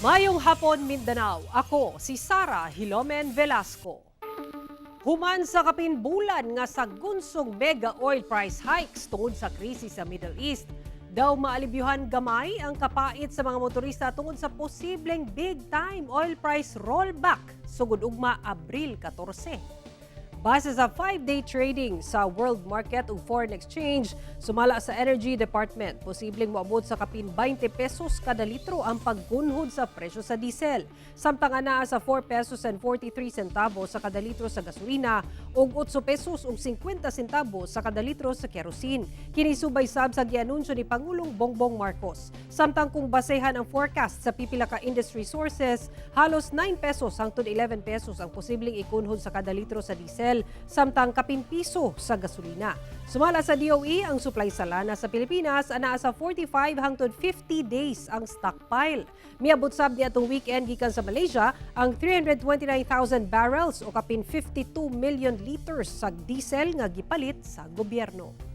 Mayong hapon, Mindanao. Ako si Sara Hilomen Velasco. Human sa kapin bulan nga sa gunsong mega oil price hikes tungod sa krisis sa Middle East, daw maalibyuhan gamay ang kapait sa mga motorista tungod sa posibleng big time oil price rollback sugod ugma Abril 14. Base sa 5-day trading sa world market ug foreign exchange, sumala sa Energy Department, posibleng moabot sa kapin 20 pesos kada litro ang paggunhod sa presyo sa diesel. Samtang anaa sa 4 pesos and 43 centavos sa kada litro sa gasolina ug 8 pesos ug 50 centavos sa kada litro sa kerosene. Kini subay sab sa gianunsyo ni Pangulong Bongbong Marcos. Samtang kung basehan ang forecast sa pipila ka industry sources, halos 9 pesos hangtod 11 pesos ang posibleng ikunhod sa kada litro sa diesel samtang kapin piso sa gasolina. Sumala sa DOE, ang supply sa lana sa Pilipinas anaa sa 45 hangtod 50 days ang stockpile. Miabot sab niadtong weekend gikan sa Malaysia ang 329,000 barrels o kapin 52 million liters sa diesel nga gipalit sa gobyerno.